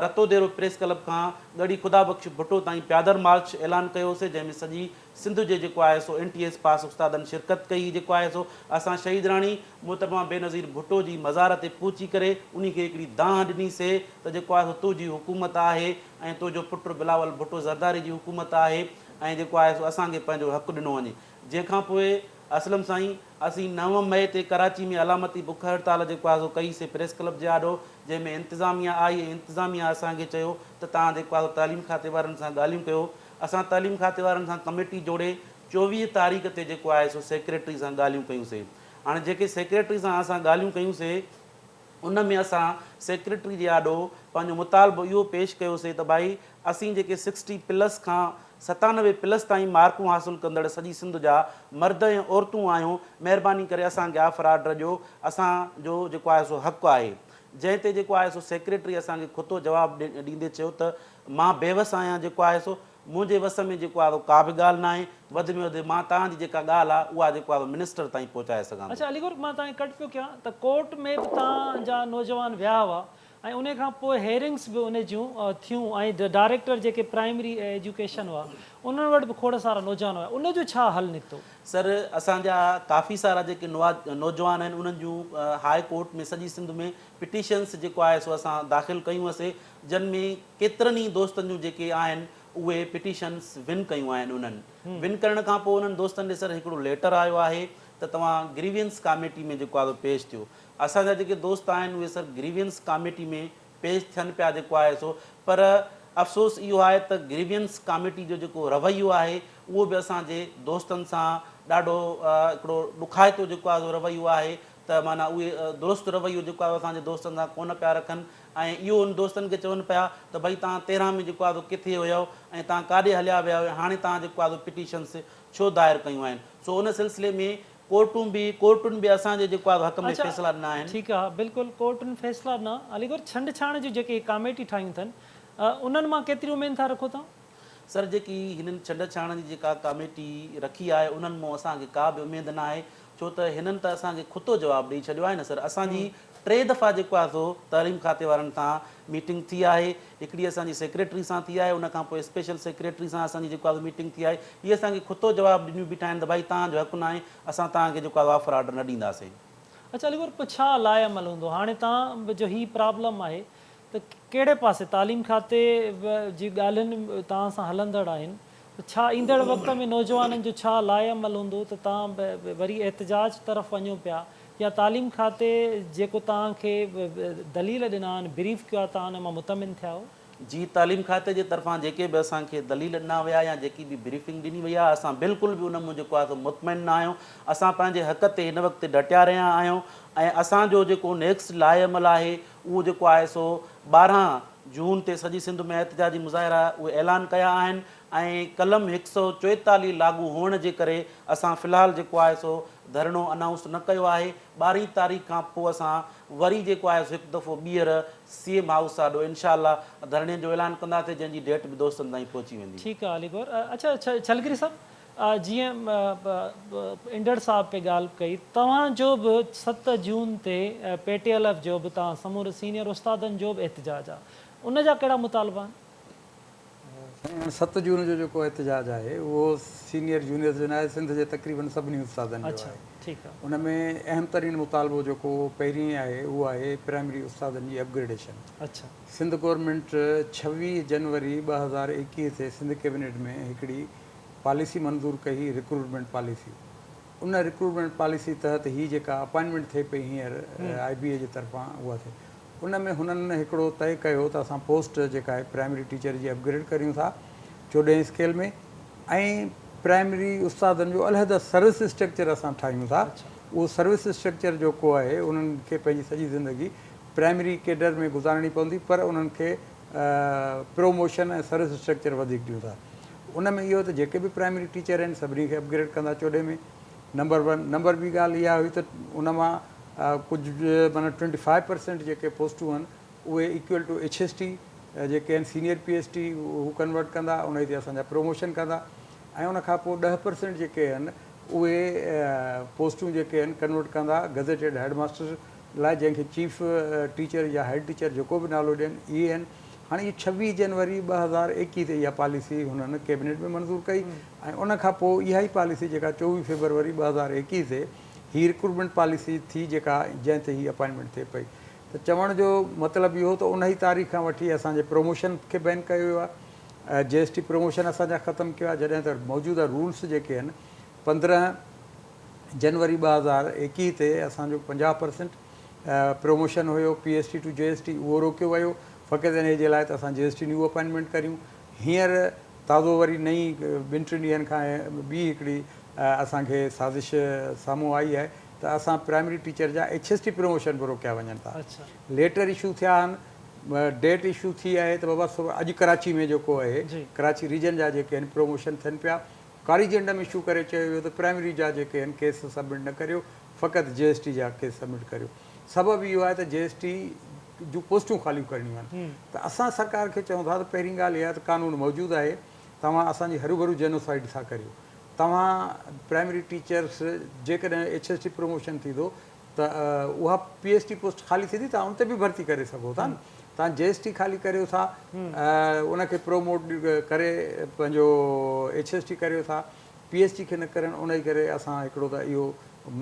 S5: رتوديرو پريس ڪلب کان ڳڙهي خدا بخش ڀٽو تائين پيادر مارچ اعلان ڪيوسي جنهن ۾ سڄي سنڌ جي جيڪو آهي سو اين ٽي ايس پاس استادن شرڪت ڪئي جيڪو آهي سو اسان شهيد راڻي محترمه بينظير ڀٽو جي مزار تي پهچي ڪري انهي کي هڪڙي دانهن ڏني سي ته جيڪو آهي سو تنهنجي حڪومت آهي ۽ تنهنجو پٽ بلاول ڀٽو زرداري جي حڪومت آهي ۽ جيڪو آهي سو اسان کي پنهنجو حق ڏنو وڃي جنهن کان پوء اسلم سائين اسين 9 مئي تي ڪراچي ۾ علامتي بک هڙتال جيڪو آهي سو ڪئي سي پريس ڪلب جي آڏو جنهن ۾ انتظاميا آئي ۽ انتظاميا اسان کي چيو ته توهان جيڪو آهي سو تعليم کاتي وارن سان ڳالهيون ڪيو اسان تعليم کاتي وارن سان ڪميٽي جوڙي 24 تاريخ تي جيڪو آهي سو سيڪريٽري سان ڳالهيون ڪيون سي هاڻي جيڪي سيڪريٽري سان اسان ڳالهيون ڪيون سي ان ۾ اسان سيڪريٽري جي آڏو پنهنجو مطالبو اهو پيش ڪيوسي ته ڀائي اسين جيڪي سڪسٽي پلس کان 97 پلس تائين مارڪون حاصل ڪندڙ سڄي سنڌ جا مرد ۽ عورتون آهيون مهرباني ڪري اسان کي آفر آرڊر ڏيو اسان جو جيڪو آهي سو حق آهي جنهن تي جيڪو آهي سو سيڪريٽري اسان کي کتو جواب ڏيندي چيو ته مان بيوس آهيان جيڪو آهي سو منهنجي وس ۾ جيڪو آهي سو ڪا به ڳالهه ناهي، وڌ ۾ وڌ مان توهان جي جيڪا ڳالهه آهي اها جيڪو آهي سو منسٽر تائين پهچائي سگهان ٿو.
S1: اڇا علي گل مان توهان کي ڪٽ پيو ڪيان ته ڪورٽ ۾ به توهان جا نوجوان ويا هئا ۽ انهي کان پوء هيئرنگس به انهي جون ٿيون ۽ ڊائريڪٽر جيڪي پرائمري ايجوڪيشن هئا انهن وٽ به کوڙ سارا نوجوان هيا ان جو ڇا حل نڪتو؟
S5: سر اسان جا ڪافي سارا جيڪي نوجوان آهن انهن جون هاء ڪورٽ ۾ سڄي سنڌ ۾ پٽيشنس جيڪو آهي سو اسان داخل ڪيون سي جن ۾ ڪيترن ئي دوستن جون جيڪي آهن اهي پٽيشنس ون ڪيون آهن انهن ون ڪرڻ کان پوء انهن دوستن ڏي سر هڪڙو ليٽر آيو آهي ته توهان گريوينس ڪاميٽي ۾ جيڪو آهي سو پيش ٿيو اسان جا جيڪي دوست آهن اهي سر گريوينس ڪاميٽي ۾ پيش ٿين پيا جيڪو آهي سو پر افسوس اهو آهي ته گريوينس ڪاميٽي جو جيڪو رويو آهي اهو به اسان جي دوستن سان ڏاڍو هڪڙو ڏکائتو جيڪو آهي سو رويو آهي ته معنيٰ اهي درست رويو جيڪو آهي اسان جي دوستن سان ڪونه پيا رکن ۽ اهو ان دوستن کي چون پيا ته ڀئي توهان 13 ۾ جيڪو آهي سو ڪٿي هيؤ ۽ توهان ڪاڏي هليا ويا هيؤ هاڻي توهان جيڪو آهي سو پٽيشنس ڇو دائر ڪيون آهن سو ان سلسلي ۾ ڪورٽون به ڪورٽن به اسان جي جيڪو آهي سو حق ۾
S1: اڇا
S5: فيصلا ڏنا آهن.
S1: ٺيڪ آهي بلڪل ڪورٽن فيصلا ڏنا علي گور ڇنڊ ڇاڻ جون جيڪي ڪاميٽي ٺاهيون اٿن انهن مان ڪيتري اميد ٿا رکو توهان؟
S5: سر جيڪي هنن ڇنڊ ڇاڻ جي جيڪا ڪاميٽي رکي آهي انهن مون اسان کي ڪا به اميد نه آهي ڇو ته هنن ته اسان کي کتو جواب ڏئي ڇڏيو آهي نه سر اسان جي ٽي دفعا جيڪو آهي سو تعليم کاتي وارن سان ميٽنگ ٿي آهي هڪڙي اسان جي سيڪريٽري سان ٿي آهي ان کان پوء اسپيشل سيڪريٽري سان اسان جي جيڪو آهي سو ميٽنگ ٿي آهي هي اسان کي کتو جواب ڏنيون بيٺا آهن ته ڀائي توهان جو حق ناهي اسان توهان کي جيڪو آهي آفر آرڊر نه ڏينداسين.
S1: اڇا علي گوهر پوء ڇا لاء عمل هوندو هاڻي توهان جو هي پرابلم آهي ته ڪهڙي پاسي تعليم کاتي جي ڳالهين توهان سان هلندڙ آهن ته ڇا ايندڙ وقت ۾ نوجوانن جو ڇا لاء عمل هوندو ته توهان وري احتجاج طرف وڃو پيا يا تعليم کاتي جيڪو توهان کي دليل ڏنا آهن بريف ڪيو آهي توهان ان مان مطمئن ٿيا آهيو؟
S5: جي تعليم کاتي جي طرفان جيڪي به اسان کي دليل ڏنا ويا يا جيڪي به بريفنگ ڏني وئي آهي اسان بلڪل به ان مان جيڪو آهي سو مطمئن نه آهيون اسان پنهنجي حق تي هن وقت ڊٽيا رهيا آهيون ۽ اسان جو جيڪو نيڪسٽ لاء عمل آهي اهو جيڪو آهي سو 12 جون تي سڄي سنڌ ۾ احتجاجي مظاهرا اهي اعلان ڪيا آهن ۽ قلم 144 لاڳو هئڻ جي ڪري اسان في الحال جيڪو آهي سو ڌرڻو انائونس نه ڪيو آهي 12 تاريخ کان پوء اسان وري جيڪو آهي سو هڪ دفعو ٻيهر سي ايم هائوس آڏو انشاء الله ڌرڻي جو اعلان ڪنداسين جنهن جي ڊيٽ به دوستن تائين پهچي ويندي.
S1: ٺيڪ آهي علي گوهر. اڇا ڇلگري صاحب جيئن انڊڙ صاحب پئي ڳالهه ڪئي توهان جو به 7 جون تي پي ٽي ايل ايف جو به توهان سموري سينيئر استادن جو به احتجاج آ ان جا ڪهڙا مطالبا آهن؟
S3: سائين هاڻ 7 جون جو جيڪو احتجاج آهي اهو سينيئر جونيئرز جو ناهي سنڌ جي تقريبن سڀني استادن جو آهي ان ۾ اهم ترين مطالبو جيڪو پهرين آهي اهو آهي پرائمري استادن جي اپگريڊيشن سنڌ گورنمينٽ 26 جنوري 2021 تي سنڌ ڪيبنيٽ ۾ هڪڙي پاليسي منظور ڪئي رڪروٽمينٽ پاليسي ان رڪروٽمينٽ پاليسي تحت هي جيڪا اپائنٽمينٽ ٿئي پئي هينئر آء بي اي جي طرفان اها ٿئي ان ۾ هنن هڪڙو طئي ڪيو ته اسان پوسٽ جيڪا آهي پرائمري ٽيچر جي اپگريڊ ڪريون ٿا 14 اسڪيل ۾ ۽ پرائمري استادن جو علحده سروس اسٽرڪچر اسان ٺاهيون ٿا اهو سروس اسٽرڪچر جيڪو آهي انهن کي پنهنجي سڄي زندگي پرائمري ڪيڊر ۾ گذارڻي پوندي پر انهن کي پروموشن ۽ سروس اسٽرڪچر وڌيڪ ڏيون ٿا ان ۾ اهو ته جيڪي به پرائمري ٽيچر آهن سڀني کي اپگريڊ ڪندا 14 ۾ نمبر ون نمبر ٻي ڳالهه اها هئي ته ان مان ڪجهه معنيٰ 25% جيڪي پوسٽون آهن اهي equal to H S T جيڪي آهن سينيئر پي ايس ٽي هو ڪنورٽ ڪندا انهي تي اسان جا پروموشن ڪندا ۽ ان کان پوء 10% جيڪي آهن اهي پوسٽون جيڪي آهن ڪنورٽ ڪندا گزيٽيڊ هيڊ ماستر لاء جنهن کي چيف ٽيچر يا هيڊ ٽيچر جيڪو به نالو ڏين اهي آهن. هاڻي اهو 26 جنوري 2021 تي اها پاليسي هنن ڪيبنيٽ ۾ منظور ڪئي ۽ ان کان پوء اها ئي پاليسي جيڪا 24 فيبروري 2021 تي هي رڪروٽمينٽ پاليسي ٿي جيڪا جنهن تي هي اپائنٽمينٽ ٿئي پئي ته چوڻ جو مطلب اهو ته انهي تاريخ کان وٺي اسان جي پروموشن کي بين ڪيو ويو آهي جي ايس ٽي پروموشن اسان جا ختم ڪيو آهي جڏهن ته موجوده رولس جيڪي آهن 15 جنوري 2021 تي اسان جو 50% promotion have P S T to G S T اهو روڪيو ويو فقط انهي جي لاء ته اسان جي ايس ٽي نيو اپائنٽمينٽ ڪريون هينئر تازو وري نئين ٻن ٽن ڏينهن کان ٻي هڪڙي اسان کي سازش سامهون آئي آهي ته اسان پرائمري ٽيچر جا ايڇ ايس ٽي پروموشن به روڪيا وڃن ٿا ليٽر اشو ٿيا آهن ڊيٽ اشو ٿي آهي ته بابا اڄ ڪراچي ۾ جيڪو آهي ڪراچي ريجن جا جيڪي آهن پروموشن ٿين پيا ڪاريجنڊم اشو ڪري چيو ويو ته پرائمري جا جيڪي آهن ڪيس سبمٽ نه ڪريو فقط جي ايس ٽي جا ڪيس سبمٽ ڪريو سبب اهو آهي ته جي ايس ٽي جون پوسٽون خاليون ڪرڻيون آهن ته اسان سرڪار کي چئون ٿا ته پهرين ڳالهه اها ته قانون موجود آهي توهان اسان جي هروڀرو جينوسائيڊ ٿا ڪريو توهان پرائمري ٽيچرس جيڪڏهن ايڇ ايس ٽي پروموشن ٿيندو ته اها پي ايس ٽي پوسٽ خالي ٿيندي توهان ان تي به ڀرتي ڪري سگهو ٿا نه توهان جي ايس ٽي خالي ڪريو ٿا ان کي پروموٽ ڪري پنهنجو ايڇ ايس ٽي ڪريو ٿا پي ايس ٽي کي نه ڪرڻ ان جي ڪري اسان هڪڙو ته اهو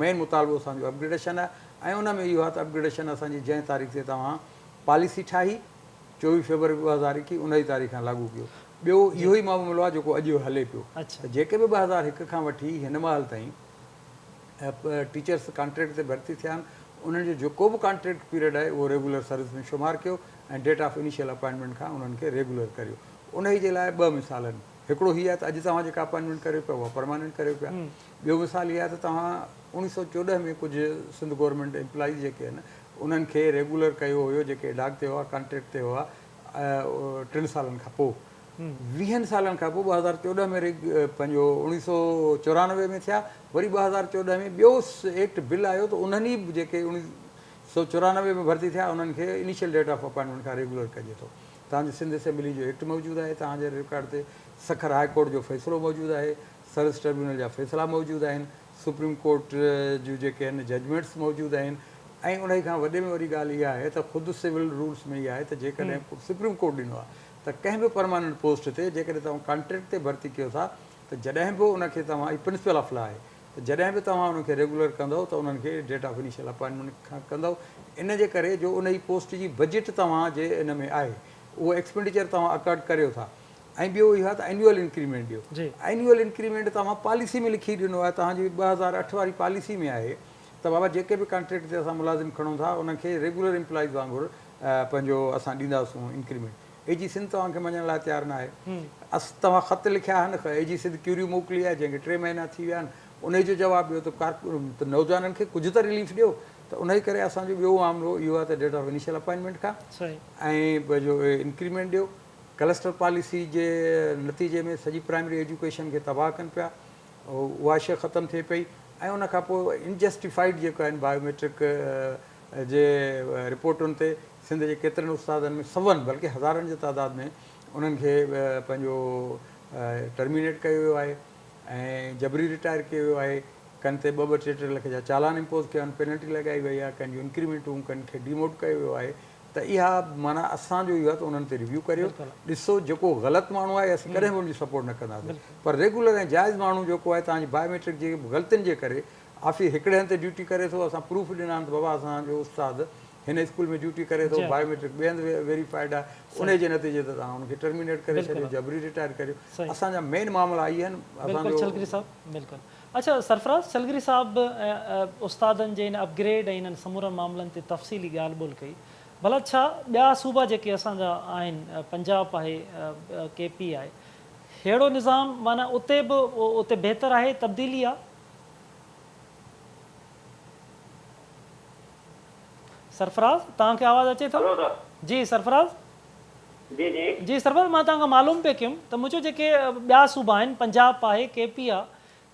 S3: مين مطالبو اسان جو اپگريڊيشن آهي ۽ ان ۾ اهو آهي ته اپگريڊيشن اسان جي جنهن تاريخ تي توهان پاليسي ٺاهي 24 فيبروري 2021 ان ئي تاريخ کان لاڳو ڪيو ٻيو اهو ئي معاملو آهي جيڪو اڄ هلي پيو ته جيڪي به 2001 کان وٺي هن مهل تائين ٽيچرس ڪانٽريڪٽ تي ڀرتي ٿيا آهن انهن جو جيڪو به ڪانٽريڪٽ پيريڊ آهي اهو ريگولر سروس ۾ شمار ڪيو ۽ ڊيٽ آف انيشل اپائنٽمينٽ کان انهن کي ريگولر ڪريو انهي جي لاء ٻه مثال آهن هڪڙو هي آهي ته اڄ توهان جيڪا اپائنٽمينٽ ڪريو پيا اها پرماننٽ ڪريو پيا ٻيو مثال هي آهي ته توهان 1914 ۾ ڪجهه سنڌ گورنمينٽ ايمپلائيز جيڪي آهن انهن کي ريگولر ڪيو هيو جيڪي ايڊاڪ تي هئا ڪانٽريڪٽ تي هئا ٽن سالن کان پوء ويهن سالن کان پوء 2014 ۾ پنهنجو 1994 ۾ ٿيا وري 2014 ۾ ٻيو ايڪٽ بل آيو ته انهن ئي جيڪي 1994 ۾ ڀرتي ٿيا انهن کي انيشل ڊيٽ آف اپائنٽمينٽ کان ريگولر ڪجي ٿو. توهان جي سنڌ اسيمبلي جو ايڪٽ موجود آهي توهان جي رڪارڊ تي سکر هاء ڪورٽ جو فيصلو موجود آهي سروس ٽربيونل جا فيصلا موجود آهن سپريم ڪورٽ جون جيڪي آهن ججمينٽس موجود آهن ۽ انهي کان وڏي ۾ وڏي ڳالهه اها آهي ته خود سول رولس ۾ اها آهي ته جيڪڏهن سپريم ڪورٽ ڏنو آهي ته ڪنهن به پرماننٽ پوسٽ تي جيڪڏهن توهان ڪانٽريڪٽ تي ڀرتي ڪيو ٿا ته جڏهن به ان کي توهان هي پرنسپل آف لا آهي ته جڏهن به توهان ان کي ريگولر ڪندؤ ته انهن کي ڊيٽ آف انيشل اپائنٽمينٽ کان ڪندؤ ان جي ڪري جو انهي پوسٽ جي بجيٽ توهان جي ان ۾ آهي اهو ايڪسپينڊيچر توهان اڪارڊ ڪريو ٿا ۽ ٻيو اهو آهي ته اينيوئل انڪريمينٽ ڏيو. اينيوئل انڪريمينٽ توهان پاليسي ۾ لکي ڏنو آهي، توهان جي 2008 واري پاليسي ۾ آهي ته بابا جيڪي به ڪانٽريڪٽ تي اسان ملازم کڻون ٿا انهن کي ريگولر امپلائيز وانگر پنهنجو اسان ڏينداسون انڪريمينٽ. اي جي سنڌ توهان کي مڃڻ لاء تيار نه آهي. توهان خط لکيا آهن، اي جي سنڌ ڪيوريون موڪلي آهي جنهن کي ٽي مهينا ٿي ويا آهن انهي جو جواب ڏيو ته نوجوانن کي ڪجهه ته رليف ڏيو ته انهي ڪري اسان جو ٻيو معاملو اهو آهي ته ڊيٽ آف انيشل اپائنٽمينٽ کان ۽ پنهنجو انڪريمينٽ ڏيو. ڪلسٽر پاليسي جي نتيجي ۾ سڄي پرائمري ايجوڪيشن کي تباهه ڪن پيا اها شيء ختم ٿئي پئي ۽ ان کان پوء انجسٽيفائيڊ جيڪو آهن بايوميٽرڪ جي رپورٽن تي سنڌ جي ڪيترن استادن ۾ سون بلڪه هزارن جي تعداد ۾ انهن کي پنهنجو ٽرمينيٽ ڪيو ويو آهي ۽ جبري رٽائر ڪيو ويو آهي ڪن تي ٻه ٻه ٽي ٽي لک جا چالان امپوز ڪيا آهن پينلٽي لڳائي وئي آهي ڪن جون انڪريمينٽون ڪن کي ڊيموٽ ڪيو ويو آهي ته اها معنيٰ اسان جو اهو آهي ته انهن تي ريويو ڪريو ڏسو جيڪو غلط ماڻهو آهي اسين ڪڏهن به ان جي سپورٽ نه ڪنداسين پر ريگولر ۽ جائز ماڻهو جيڪو آهي توهان جي بايوميٽرڪ جي غلطين جي ڪري آفيس هڪڙي هنڌ تي ڊيوٽي ڪري ٿو اسان پروف ڏنا آهن ته بابا اسان جو استاد هن اسڪول ۾ ڊيوٽي ڪري ٿو بايوميٽرڪ ٻئي هنڌ ويريفائيڊ آهي انهي جي نتيجي تي توهان ان کي ٽرمينيٽ ڪري ڇڏيو جبري رٽائر ڪريو اسان جا مين معاملا اهي آهن اسان
S1: جو ڇلگري صاحب بلڪل اڇا سرفراز ڇلگري صاحب استادن جي ان اپ گريڊ ۽ انهن سمورن معاملن تي تفصيلي ڳالهه ٻولهه ڪئي ڀلا ڇا ٻيا صوبا جيڪي اسان جا آهن پنجاب آهي ڪي پي آهي ههڙو نظام معنيٰ اتي به اتي بهتر آهي تبديلي آ؟ سرفراز توهان کي آواز اچي ٿو؟ جي سرفراز.
S4: جي جي.
S1: جي سرفراز مان توهان کان معلوم پئي ڪيم ته مون چيو جيڪي ٻيا صوبا آهن پنجاب آهي ڪي پي آ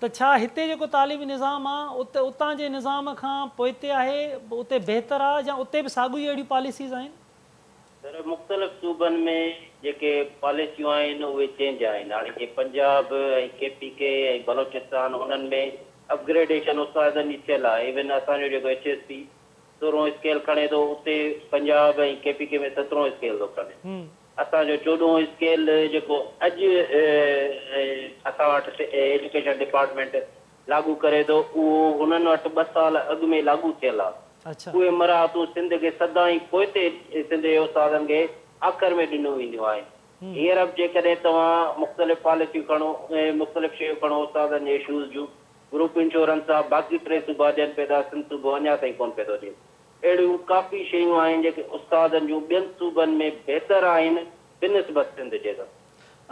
S1: ته ڇا هتي جيڪو تعليمي نظام آ اتي اتان جي نظام کان پوئتي آهي اتي بهتر آ يا اتي به ساڳيون ئي اهڙيون پاليسيز آهن؟
S4: سر مختلف صوبن ۾ جيڪي پاليسيون آهن اهي چينج آهن هاڻي جيئن پنجاب ۽ ڪي پي ڪي ۽ بلوچستان انهن ۾ اپگريڊيشن استادن جي ٿيل آهي ايون اسان جو جيڪو ايڇ ايس پي سورهون اسڪيل کڻي ٿو اتي پنجاب ۽ ڪي پي ڪي ۾ سترهون اسڪيل ٿو کڻي. اسان جو چوڏهون اسڪيل جيڪو اڄ اسان وٽ ايجوڪيشن ڊپارٽمينٽ لاڳو ڪري ٿو اهو هنن وٽ ٻه سال اڳ ۾ لاڳو ٿيل آ. اهي مراعتون سنڌ کي سدائين پوئتي سنڌ جي استادن کي آخر ۾ ڏنيون وينديون آهن. هينئر به جيڪڏهن توهان مختلف پاليسيون کڻو مختلف شيون کڻو استادن جي اشوز جون گروپ انشورنس آ باقي ٽي صوبا ڏين پئي ٿا سنڌ صوبو اڃا تائين ڪونه پئي ٿو ڏئي. اهڙيون ڪافي شيون آهن جيڪي استادن جون ٻين صوبن ۾ بهتر آهن بنسبت سنڌ جي ته.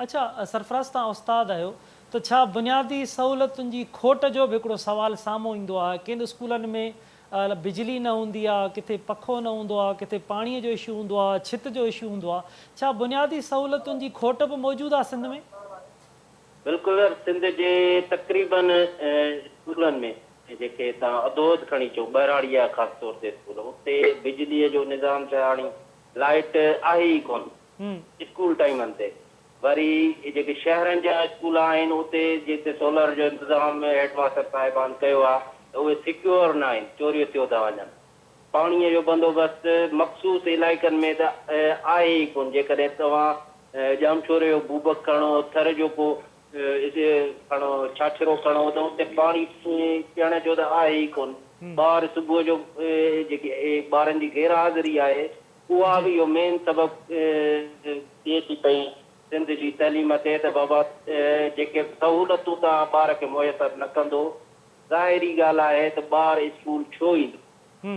S1: اڇا سرفراز توهان استاد آهيو ته ڇا بنيادي سهولتن جي کوٽ جو به هڪڙو سوال سامهون ايندو آهي ڪن اسڪولن ۾ بجلي نه هوندي آهي ڪٿي پکو نه هوندو آهي ڪٿي پاڻي جو اشو هوندو آهي ڇت جو اشو هوندو آهي ڇا بنيادي سهولتن جي کوٽ به موجود آهي سنڌ ۾؟
S4: بلڪل سر سنڌ جي تقريبن اسڪولن ۾ جيڪي توهان اڌو اڌ کڻي چئو ٻهراڙي جا خاص طور تي اسڪول اتي بجلي جو نظام ته هاڻي لائيٽ آهي ئي ڪونه اسڪول ٽائيمن تي وري جيڪي شهرن جا اسڪول آهن اتي جتي سولر جو انتظام هيڊ ماستر صاحبان ڪيو آهي ته اهي سيڪيور نه آهن چوريون ٿيو ٿا وڃن پاڻيء جو بندوبست مخصوص علائقن ۾ ته آهي ئي ڪونه. جيڪڏهن توهان ڄامشوري جو بوبڪ کڻو، ٿر جو ڪو کڻو، ڇاڇرو کڻو ته اتي پاڻي پيئڻ جو ته آهي ئي ڪونه. ٻار صبح جو جيڪي ٻارن جي غير حاضري آهي، اها به اهو مين سبب ٿئي ٿي پئي سنڌ جي تعليم تي ته بابا جيڪي سهولتون توهان ٻار کي ميسر نه ڪندو، ظاهري ڳالهه آهي ته ٻار اسڪول ڇو ايندو؟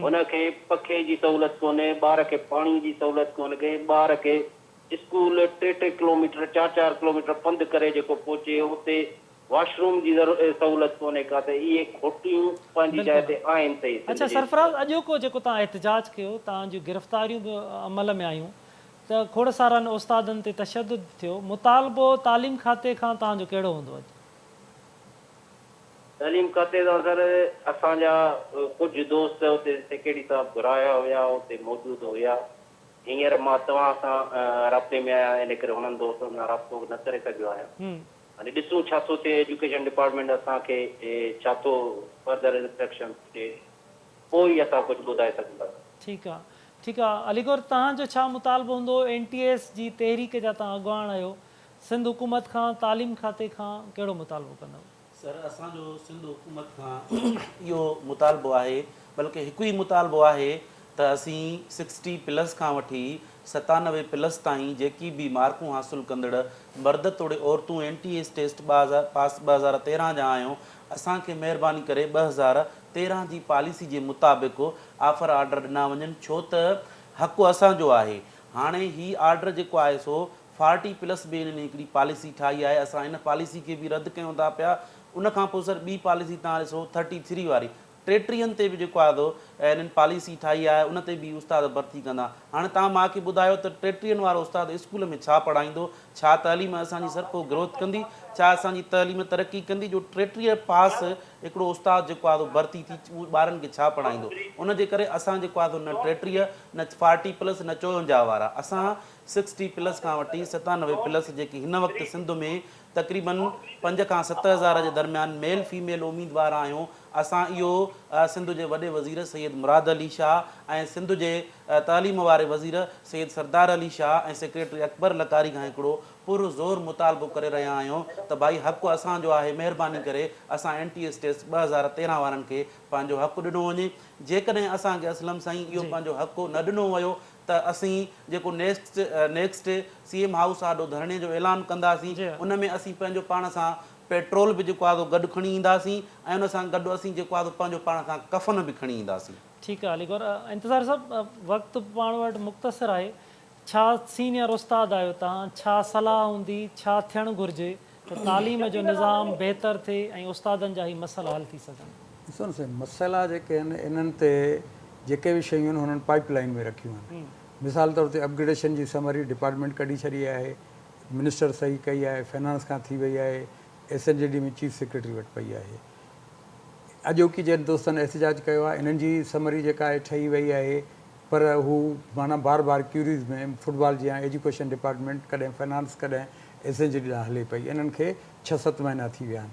S4: هن کي پکي جي سهولت ڪونهي، ٻار کي پاڻي جي سهولت ڪونهي، ٻار کي اسڪول ٽي ٽي ڪلوميٽر، چار چار ڪلوميٽر پنڌ ڪري جيڪو پهچي اتي واش روم جي سهولت ڪونهي ڪا ته اهي کوٽيون پنهنجي جاء تي آهن صحيح سنڌ
S1: اڇا
S4: جي
S1: سرفراز
S4: اسڪولن.
S1: اڄوڪو جيڪو توهان احتجاج ڪيو توهان جون گرفتاريون به عمل ۾ آيون ته کوڙ سارن استادن تي تشدد به ٿيو مطالبو تعليم کاتي کان توهان جو ڪهڙو هوندو اڄ؟
S4: تعليم کاتي سان سر اسان جا ڪجهه دوست اتي سيڪريٽري صاحب گهرايا هيا اتي موجود هيا هينئر مان توهان سان رابطي ۾ آهيان ان ڪري هنن دوستن سان رابطو نه ڪري سگهيو آهيان. هاڻي ڏسون ڇا ٿو ٿئي ايجوڪيشن ڊپارٽمينٽ اسان کي ڇا ٿو فردر انسٽرڪشنس ڏي پوء ئي اسان ڪجهه ٻڌائي سگهنداسين.
S1: ٺيڪ آ ٺيڪ آ علي گوهر توهان جو ڇا مطالبو هوندو اين ٽي ايس جي تحريڪ جا توهان اڳواڻ آهيو سنڌ حڪومت کان تعليم کاتي کان ڪهڙو مطالبو ڪندؤ؟
S5: سر اسان جو سنڌ حڪومت کان اهو مطالبو آهي بلڪه هڪ ئي مطالبو آهي ته اسين سڪسٽي پلس کان وٺي 97 پلس تائين جيڪي به مارڪون حاصل ڪندڙ مرد توڙي عورتون N T S test pass 2013 جا آهيون اسان کي مهرباني ڪري 2013 جي پاليسي جي مطابق آفر آرڊر ڏنا وڃن ڇو ته حق اسان جو آهي هاڻي هي آرڊر جيڪو آهي سو فارٽي پلس به انهن هڪڙي پاليسي ٺاهي آهي اسان ان پاليسي کي به رد ڪيون ٿا پيا ان کان پوء سر ٻي پاليسي توهان ڏسو ٿرٽي ٿري واري ٽيٽيهن تي به جيڪو آهي سو انهن پاليسي ٺاهي آهي ان تي به استاد ڀرتي ڪندا هاڻي توهان مان کي ٻڌايو ته ٽيٽيهن وارو استاد اسڪول ۾ ڇا پڙهائيندو ڇا تعليم اسان جي سر ڪو گروٿ ڪندي ڇا اسان جي تعليم ترقي ڪندي جو 33 پاس هڪڙو استاد جيڪو آهي سو ڀرتي ٿي اهو ٻارن کي ڇا پڙهائيندو ان جي ڪري اسان جيڪو آهي سو نه 33 نه فارٽي پلس نه 54 وارا اسان سڪسٽي پلس کان وٺي 97 پلس جيڪي هن وقت سنڌ ۾ تقريبن پنج کان 7000 جي درميان ميل فيميل اميدوار آهيون اسان اهو سنڌ جي وڏي وزير سيد مراد علي شاهه ۽ سنڌ جي تعليم واري وزير سيد سردار علي شاهه ۽ سيڪريٽري اڪبر لڪاري کان هڪڙو پر زور مطالبو ڪري رهيا آهيون ته ڀائي حق اسان جو آهي مهرباني ڪري اسان اين ٽي ايس ٽيسٽ 2013 وارن کي پنهنجو حق ڏنو وڃي جيڪڏهن اسان کي اسلم سائين اهو پنهنجو حق نه ڏنو ويو ته اسين جيڪو next next C M house آڏو ڌرڻي جو اعلان ڪنداسين ان ۾ اسين پنهنجو پاڻ سان پيٽرول به جيڪو آهي سو گڏ کڻي اينداسين ۽ ان سان گڏ اسين جيڪو آهي سو پنهنجو پاڻ سان ڪفن به کڻي اينداسين.
S1: ٺيڪ آهي علي گوهر انتظار صاحب وقت به پاڻ وٽ مختصر آهي ڇا سينيئر استاد آهيو توهان ڇا صلاح هوندي ڇا ٿيڻ گهرجي ته تعليم جو نظام بهتر ٿئي ۽ استادن جا هي مسئلا حل ٿي سگهن.
S3: ڏسو نه سائين مسئلا جيڪي آهن انهن تي جيڪي به شيون آهن هنن پائيپ لائين ۾ رکيون آهن مثال طور تي اپگريڊيشن جي سمري ڊپارٽمينٽ ڪڍي ڇڏي آهي منسٽر صحيح ڪئي آهي فنانس کان ٿي وئي آهي S N G D ۾ chief secretary وٽ پئي آهي اڄوڪي جن دوستن احتجاج ڪيو آهي انهن جي سمري جيڪا آهي ٺهي وئي آهي پر هو معنيٰ بار بار ڪيوريز ۾ فٽبال جيان ايجوڪيشن ڊپارٽمينٽ ڪڏهن فنانس ڪڏهن ايس اين جي ڊي ڏانهن هلي پئي انهن کي ڇهه ست مهينا ٿي ويا آهن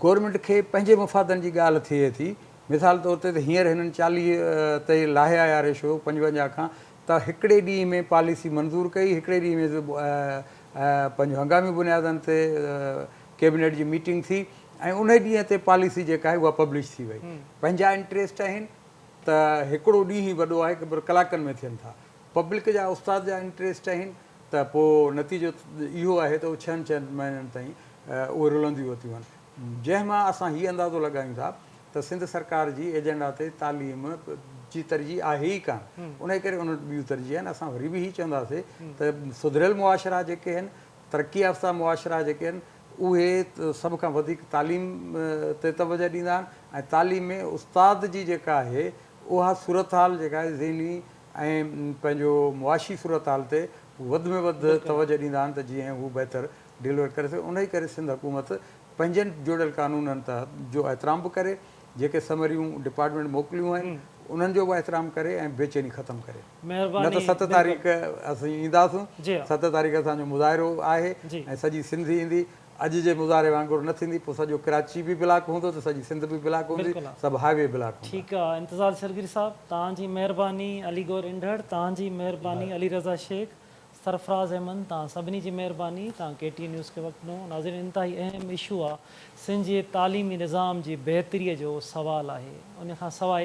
S3: گورنمينٽ کي پنهنجي مفادن جي ڳالهه ٿئي ٿي مثال طور تي ته هينئر هنن 40 تي لاهي آيا ريشو 55 کان ته هڪڙي ڏينهن ۾ پاليسي منظور ڪئي هڪڙي ڏينهن ۾ پنهنجو هنگامي بنيادن تي ڪيبنيٽ جي ميٽنگ ٿي ۽ انهي ڏينهن تي پاليسي جيڪا آهي اها پبلش ٿي وئي پنهنجا انٽريسٽ آهن ته هڪڙو ڏينهن ئي وڏو آهي ڪي پر ڪلاڪن ۾ ٿين ٿا. پبلڪ جا استاد جا انٽريسٽ آهن ته پوء نتيجو اهو آهي ته اهي ڇهن ڇهن مهينن تائين اهي رلنديون وتيون آهن. جنهن مان اسان هي اندازو لڳايون ٿا ته سنڌ سرڪار جي ايجنڊا تي تعليم جي ترجيح آهي ئي ڪانه. انهي ڪري ان وٽ ٻيون ترجيح آهن. اسان وري به هي چونداسي ته سڌريل معاشرا جيڪي آهن، ترقي يافته معاشرا جيڪي آهن اهي سڀ کان وڌيڪ تعليم تي توجه ڏيندا آهن ۽ تعليم ۾ استاد جي جيڪا آهي اها صورتحال جيڪا آهي ذهني ۽ پنهنجو معاشي صورتحال تي وڌ ۾ وڌ توجه ڏيندا آهن ته جيئن هو بهتر ڊليور ڪري سگهي انهي ڪري سنڌ حڪومت پنهنجن جوڙيل قانونن تحت جو احترام به ڪري جيڪي سمريون ڊپارٽمينٽ موڪليون آهن انهن جو به احترام ڪري ۽ بيچيني ختم ڪري نه ته 7 تاريخ اسين اينداسون 7 تاريخ اسان جو مظاهرو آهي ۽ سڄي سنڌ ايندي اڄ جي مظاهري وانگر نه ٿيندي پوء سڄو ڪراچي به بلاڪ هوندو ته سڄي سنڌ به بلاڪ هوندي سڀ هاء وي بلاڪ هوندا.
S1: ٺيڪ آ انتظار سرگير صاحب توهان جي مهرباني علي گوهر انڍڙ توهان جي مهرباني علي رضا شيخ سرفراز احمد توهان سڀني جي مهرباني توهان ڪي ٽي اين نيوز کي وقت ڏنو ناظرين انتهائي اهم اشو آ سنڌ جي تعليمي نظام جي بهتري جو سوال آهي ان کان سواء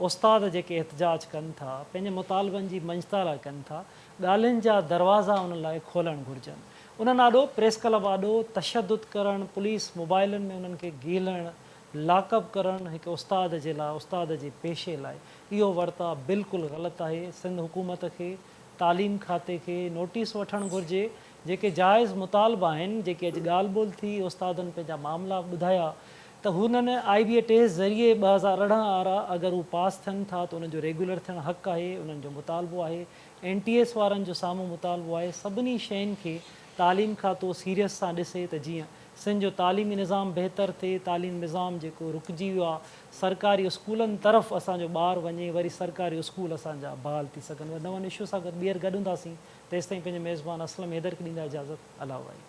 S1: استاد جيڪي احتجاج ڪن ٿا پنهنجي مطالبن جي مڃتا لاء ڪن ٿا ڳالهين جا دروازا انهن لاء کولڻ گهرجن انهن آڏو پريس ڪلب آڏو تشدد ڪرڻ پوليس موبائلن ۾ انهن کي گهيلڻ لاڪ اپ ڪرڻ هڪ استاد جي لاء استاد جي پيشي لاء اهو ورتاء بلڪل غلط آهي سنڌ حڪومت کي تعليم کاتي کي نوٽيس وٺڻ گهرجي، جيڪي جائز مطالبا آهن، جيڪي اڄ ڳالهه ٻولهه ٿي، استادن پنهنجا معاملا ٻڌايا ته هنن آء بي اي ٽيسٽ ذريعي 2018 آرا اگر هو پاس ٿين ٿا ته انهن جو ريگيولر ٿيڻ حق آهي، انهن جو مطالبو آهي، اين ٽي ايس وارن جو سامهون مطالبو آهي، سڀني شين کي تعليم کاتو سيريس سان ڏسي ته جيئن سنڌ جو تعليمي نظام بهتر ٿئي، تعليمي نظام جيڪو رڪجي ويو آهي، سرڪاري اسڪولن طرف اسان جو ٻار وڃي، وري سرڪاري اسڪول اسان جا بحال ٿي سگهن. نون اشو سان گڏ ٻيهر گڏ هونداسين، تيستائين پنهنجي ميزبان اسلم حيدر کي ڏيندا اجازت. الله واهي.